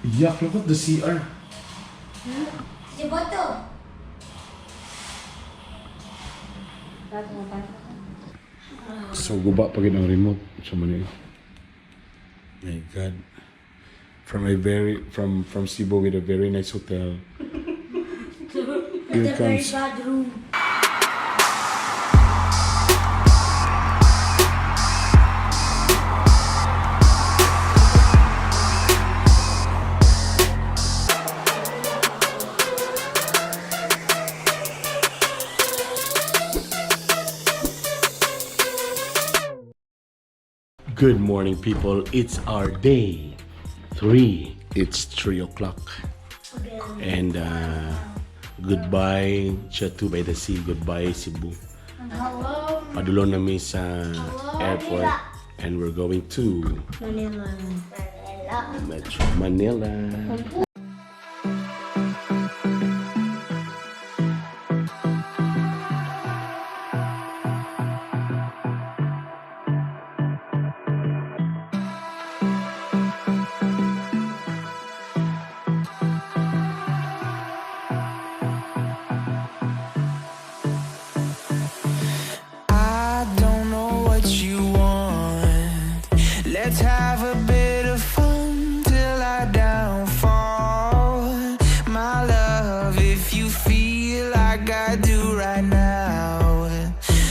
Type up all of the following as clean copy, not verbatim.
Yuck, look at the CR. Si Boto. So guba pa gid ang remote sa man. My God. From a very from Cebu with a very nice hotel. Here The very comes bad room. Good morning, people. It's our day three. It's 3 o'clock. And goodbye, Chatu by the Sea. Goodbye, Cebu. Hello. Padulong na mi sa airport. And we're going to Manila. Manila. Metro Manila. I don't know what you want. Let's have a bit of fun till I downfall. My love, if you feel like I do right now,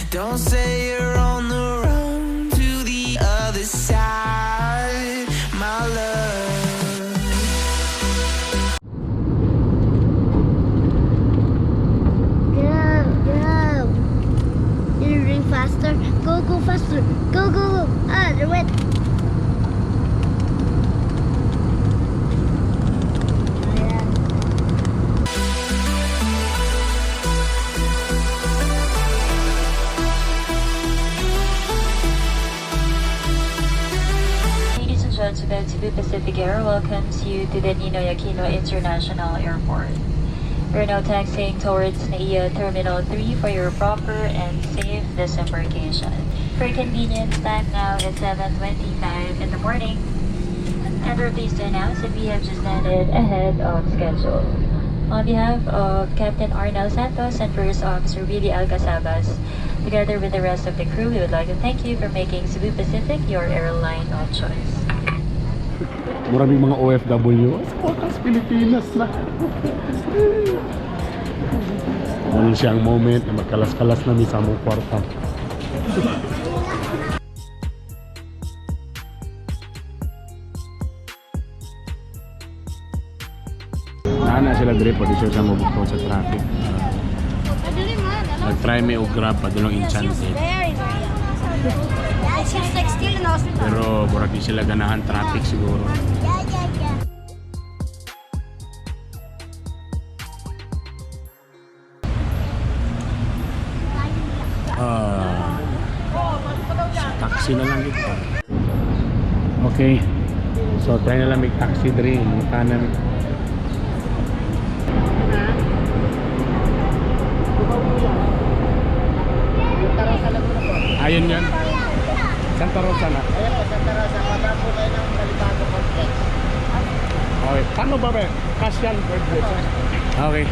don't say you're on the run to the other side. My love. Go, go. You ring faster. Go, go faster. Go, go, go. Ah, they're wet. Ayan. Ladies and gentlemen, Cebu Pacific Air welcomes you to the Ninoy Aquino International Airport. We're now taxiing towards NAIA Terminal 3 for your proper and safe disembarkation. For convenience, time now is 7:25 in the morning. And we're pleased to announce that we have just landed ahead of schedule. On behalf of Captain Arnel Santos and First Officer Willie Alcasabas, together with the rest of the crew, we would like to thank you for making Cebu Pacific your airline of choice. Maraming mga OFW. Sa wakas, Pilipinas na. Ano siya ang moment na magkalas-kalas na mi sa among kwarta. Ana sila dire po di siya sa mabukod sa traffic. Nag-try mi og Grab padulong Enchanted. Very, very young. It seems like still in hospital. Pero murag di sila ganahan traffic siguro. Yeah. Ah, taxi na lang dito. Okay. So, try na lang may taxi diri. Mungka na mi. Ayun yan. Santa Rosa na. Ayan po, Santa Rosa. Pababa po kayo ng Balibago Complex. Okay. Paano ba ba? Cash yan. Okay.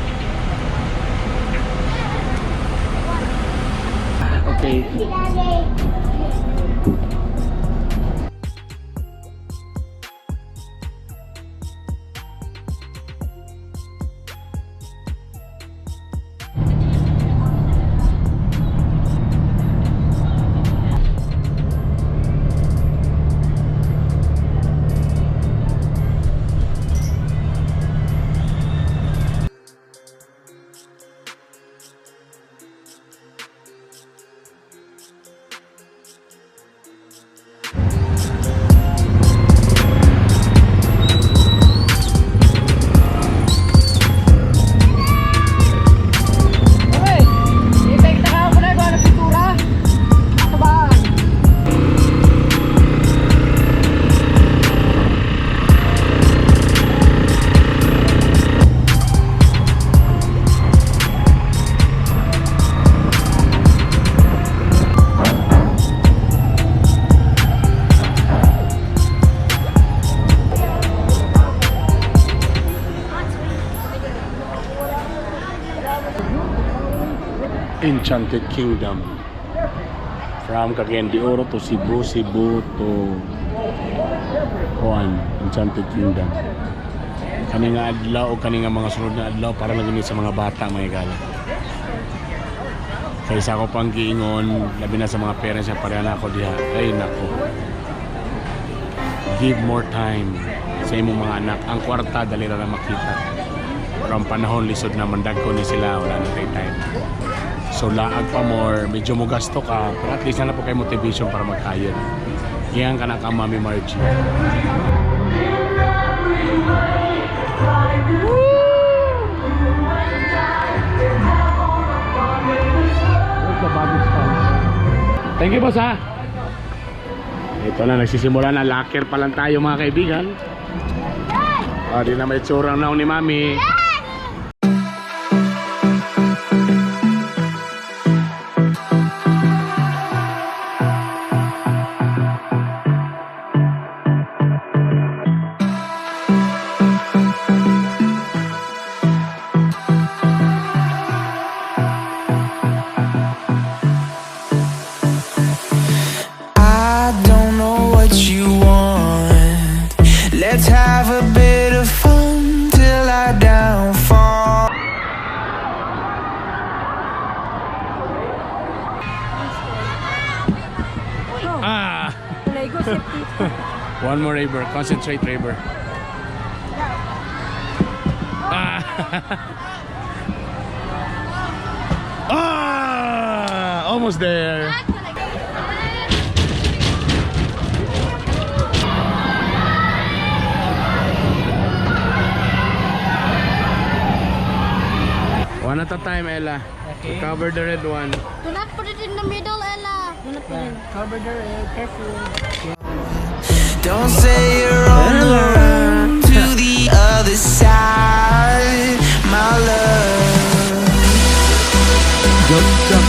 Okay. Enchanted Kingdom. From Cagayan de Oro to Cebu, Cebu to Juan, Enchanted Kingdom. Kani nga adlaw o kani nga mga sunod na adlaw para lang gini sa mga bata, mga higala. Kaysa ako pang giingon, labi na sa mga parents na pareha na ako diha. Ay nako. Give more time sa imong mga anak. Ang kwarta dali ra na makita. Pero ang panahon lisod na mandag ko ni sila, wala na tay time. So laag pa more, medyo mo gasto ka, pero at least na po kay motivation para magkayod. Yan ka na ka, Mami Margie. Thank you, boss, ha. Ito na, nagsisimula na. Locker pa lang tayo, mga kaibigan. Ah, di na may tsurang naong ni Mami. I don't know what you want. Let's have a bit of fun till I downfall. Ah! One more, Raver. Concentrate, Raver. Ah! Ah! Almost there. One at a time, Ella. Okay. Cover the red one. Do not put it in the middle, Ella. Do not put it. Cover the red, careful. Don't say you're on the run to the other side, my love. Jump, jump.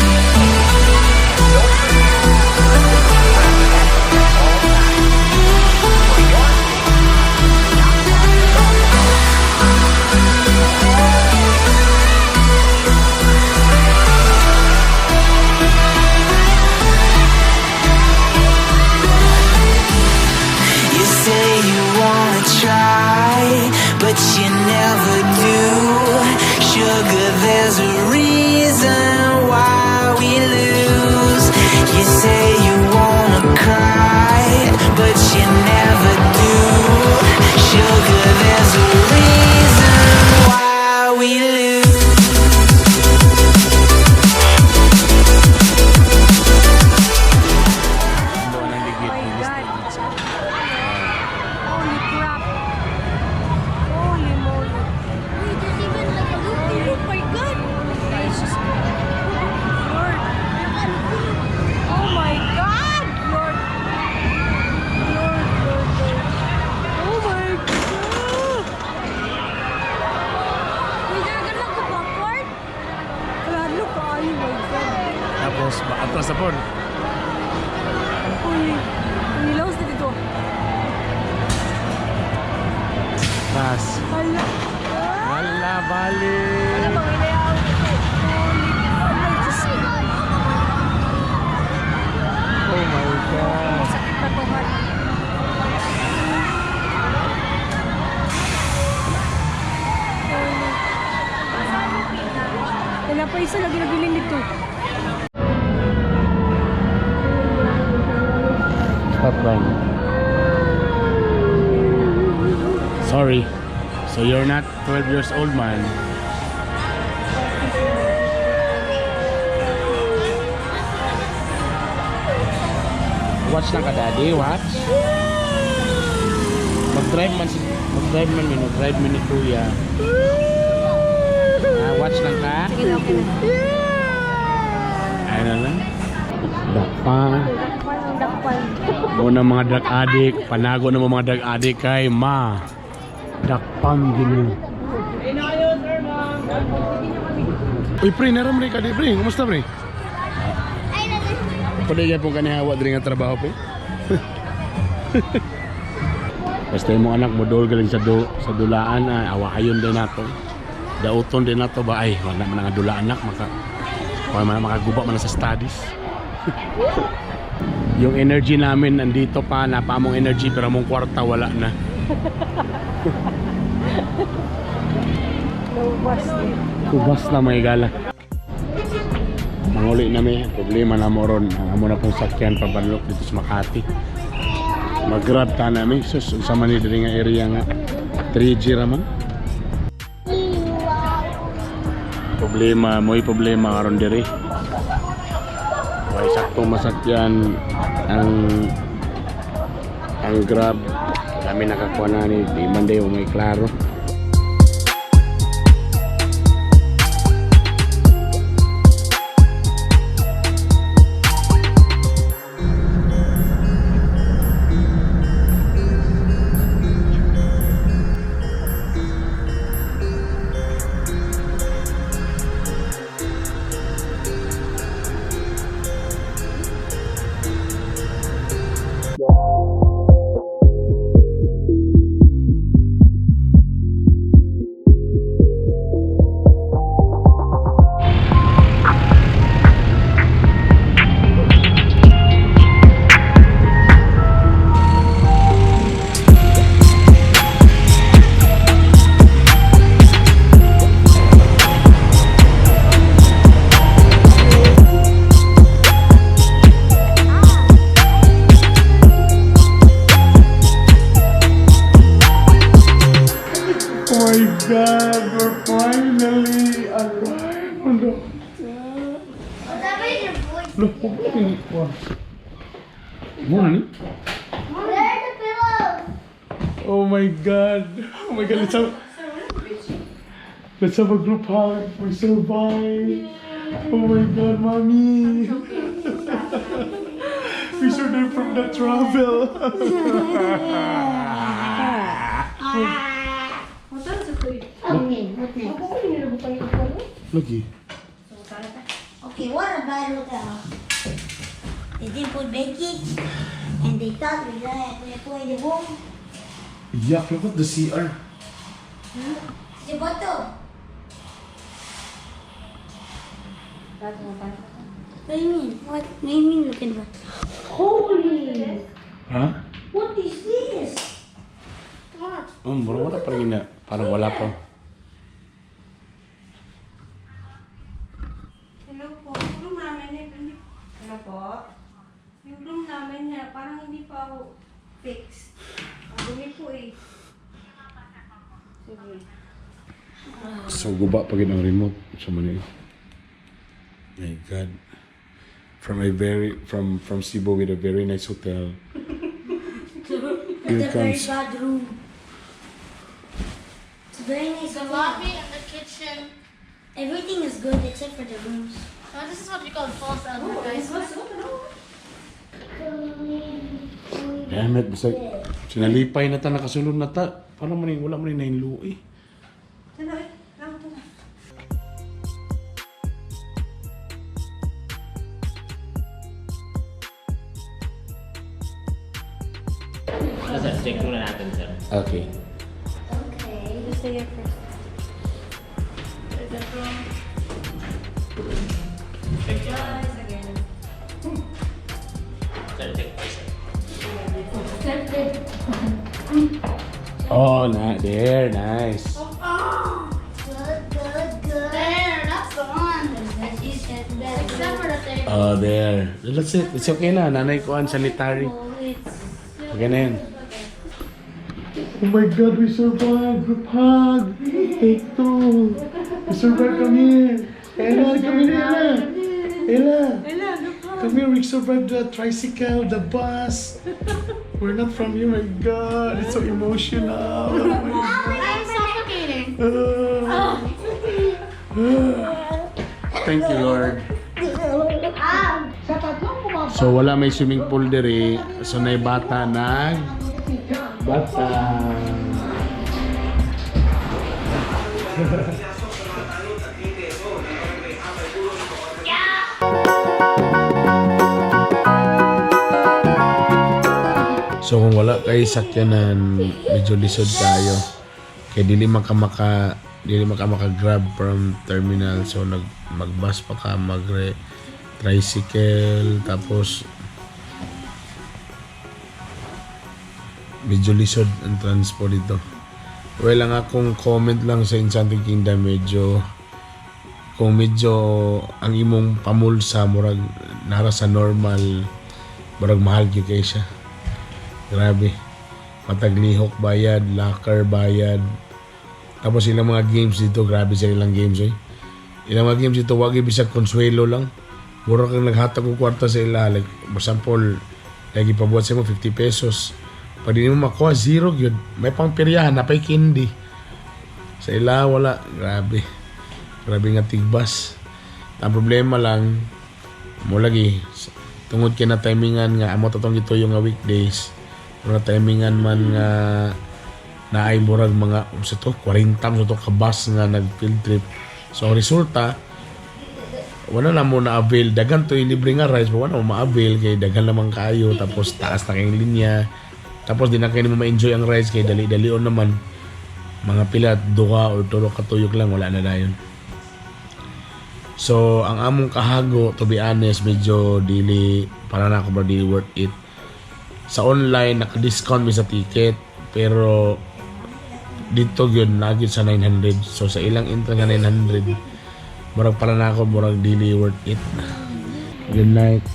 You say you wanna try, but you never do. Sugar, there's a reason why we lose. You say you wanna cry, but you never do. Sugar, there's a reason why we lose. Buwan ng ligid. Oh my Bilis na God. ligid siya. Holy crap. Holy moly. Wait, there's even like a loop. Oh my God. Jesus. Lord. Oh my God. Lord. Lord, Lord, Lord. Oh my God. Wait, they're gonna go backward? Klaro kaayo, my God. Tapos, atras na po. Uy, nilawas na dito. Atras. Hala. Wala, bali. Ano bang inayaw? Holy, ay, Diyos ko. Oh my God. Sakit na to, man. Wala pa isa lagi nabilin dito. Stop crying. Sorry. So you're not 12 years old, man. Watch lang ka, daddy. Watch. Mag-drive man mi, mag-drive mi ni kuya. Ah, watch lang ka. Sige na, okay na. Ayun na lang. Dakpa. Dakpan. Muna mga drug addict, panago na mga drug addict kay ma. Dakpang gini. Uy, pre, naram rin ka di, pre. Kumusta, pre? Ay, nandun. Pwede yan pong kanihawa diri nga trabaho, pre. Basta yung anak mo dol galing sa dulaan ay awa ayon din nato. Dauton din nato ba ay wala man nga dula anak maka Kaya man makaguba man na sa studies. Yung energy namin nandito pa, napamong energy pero among kwarta wala na. Lubas eh. Kubas na mga gala. Manguli na mi, problema na mo ron. Ang amo na pong sakyan pabanlok dito sa Makati. Mag-grab ta na mi. Sus, unsa man ni diri nga area nga 3G ra man. Problema, mo'y problema karon diri. Way sakto masakyan ang Grab. Kami nakakuha na ni di man dayo may klaro. Oh my God, we're finally arrived on the hotel. Look, look, Muna ni? Where are the pillows? Oh my God. Oh my God, let's have a group hug. We survived. Oh my God, mommy. We survived from the travel. Okay, what next? Lagi. Okay, what a bad hotel. They didn't put bed sheets, and they thought we were going to room. Yuck, look at the CR. The bottle. What do you mean? What do you mean look at the Holy! Huh? What is this? What? Oh, mura wala pa rin na. Parang wala pa. Hello po. Yung room namin eh. Hello po. Yung room namin na parang hindi pa ako fixed. Ang dumi po eh. Sige. So, guba pa gid ang remote. So, man eh. My God. From a very, from Cebu with a very nice hotel. Here It's a very comes. bad room. It's very nice. The hotel. lobby and the kitchen. Everything is good except for the rooms. Oh, this is what you call false advertisement. Damn it, basta sinalipay na ta, nakasulod na ta. Parang man wala man na eh. Tara eh. Lang, tara. Ano sir, check muna natin sir. Okay. Okay. Just stay here first. Check muna. Guys, again. Sir, check po sir. Oh, na, there, nice. Good, good, good. There, that's the one. Except for the table. Oh, there. That's it. It's okay na. Nanay ko ang sanitary. Okay na yun. Oh my God, we survived! Group hug! Take two! We survived! Come here! Ella, come here, Ella! Ella! Ella, look how. Come here, we survived the tricycle, the bus. We're not from here, my God. It's so emotional. Oh my God. I'm suffocating. Thank you, Lord. So wala may swimming pool diri. So nay bata nag bata. So kung wala kay sakyanan, medyo lisod tayo. Kay dili man ka maka Dili man ka maka-Grab from terminal, so nag mag-bus pa ka, mag tricycle, tapos medyo lisod ang transport dito. Well, ang akong comment lang sa Enchanted Kingdom, medyo kung medyo ang imong pamulsa murag nara sa normal, murag mahal gyud kay siya. Grabe. Matag lihok bayad, locker bayad. Tapos ilang mga games dito, grabe sa ilang games eh. Ilang mga games dito, wag bisag konsuelo lang. Mura kang naghatag og kwarta sa ila. Like, for example, lagi pabuhat sa mo 50 pesos. Pag di mo makuha, zero yun. May pangpiryahan, napay candy. Sa ila, wala. Grabe. Grabe nga tigbas. Ang problema lang, mo lagi, tungod kay na timingan nga, amo tatong gituyo nga weekdays, mura timingan man nga naay murag mga sa to 40 sa to ka bus nga nag field trip. So ang resulta, wala na mo na-avail. Daghan to yung libre nga rides, pero wala mo ma-avail kay daghan naman kayo, tapos taas na kayong linya. Tapos di na kayo mo ma-enjoy ang rides kay dali-dalion naman. Mga pila, duha or tulo ka tuyok lang, wala na dayon. So, ang among kahago, to be honest, medyo dili, para na ako ba, dili worth it. Sa online, naka-discount mi sa ticket, pero dito yun, nagyod sa 900. So, sa ilang entrance nga 900, murag para na ako, murag dili worth it. Good night.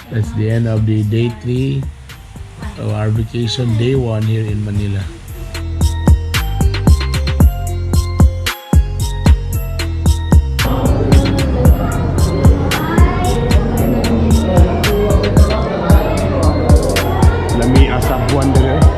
That's the end of the day 3 of our vacation, day 1 here in Manila. Lami asa buwan dere.